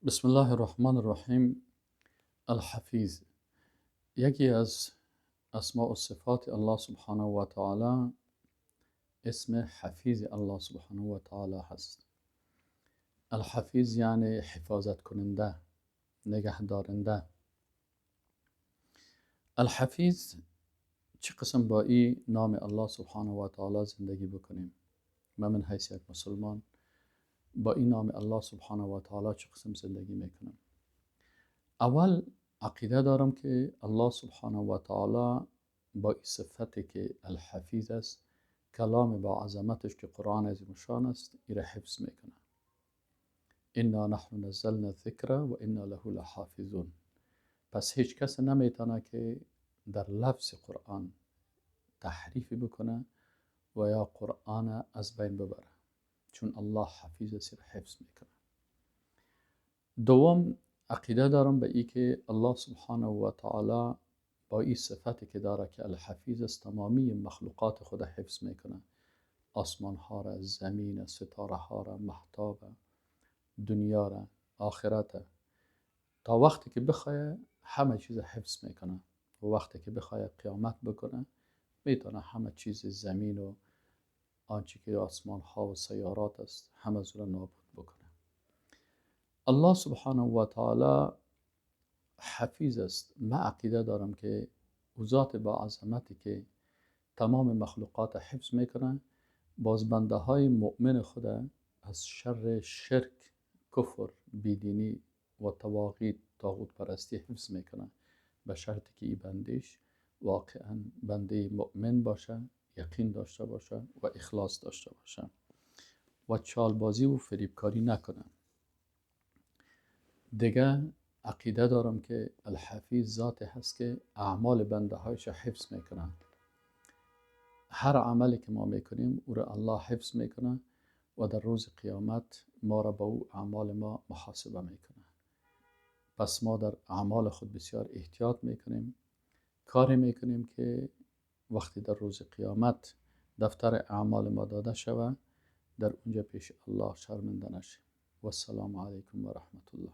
بسم الله الرحمن الرحیم. الحفیظ یکی از اسماء و صفات الله سبحانه و تعالی، اسم حفیظ الله سبحانه و تعالی هست. الحفیظ یعنی حفاظت کننده، نگهدارنده. الحفیظ چه قسم با این نام الله سبحانه و تعالی زندگی بکنیم؟ من من حیث یک مسلمان با این نام الله سبحانه و تعالی چه قسم زندگی میکنم؟ اول عقیده دارم که الله سبحانه و تعالی با این صفتی که الحفیظ است، کلام با عظمتش که قرآن عظیم شان است، ایره حفظ میکنه. انا نحن نزلنا الذکر و انا له لحافظون. پس هیچ کس نمیتونه که در لفظ قرآن تحریف بکنه و یا قرآن از بین ببره، چون الله حفیظ است، حفظ میکنه. دوم عقیده دارم به ای که الله سبحانه و تعالی با این صفتی که داره که الحفیظ است، تمامی مخلوقات خود حفظ میکنه. آسمان ها را، زمین، ستاره ها را، مهتاب، دنیا را، آخرت، تا وقتی که بخواه همه چیز حفظ میکنه و وقتی که بخواه قیامت بکنه میتونه همه چیز زمین و آنچه که آسمان ها و سیارات است همه را نابود بکنه. الله سبحانه و تعالی حفیظ است. من عقیده دارم که او ذات با عظمتی که تمام مخلوقات حفظ میکنه، باز بنده های مؤمن خود از شر شرک، کفر، بیدینی و طواغیت، طاغوت پرستی حفظ میکنه، به شرطی که این بندیش واقعا بنده مؤمن باشه، یقین داشته باشه و اخلاص داشته باشه و چالبازی و فریبکاری نکنه. دیگه عقیده دارم که الحفیظ ذات هست که اعمال بنده هایش حفظ میکنه. هر عملی که ما میکنیم او را الله حفظ میکنه و در روز قیامت ما را با او اعمال ما محاسبه میکنه. پس ما در اعمال خود بسیار احتیاط میکنیم، کاری میکنیم که وقتی در روز قیامت دفتر اعمال ما داده شود، در اونجا پیش الله شرمنده نشیم. و السلام علیکم و رحمت الله.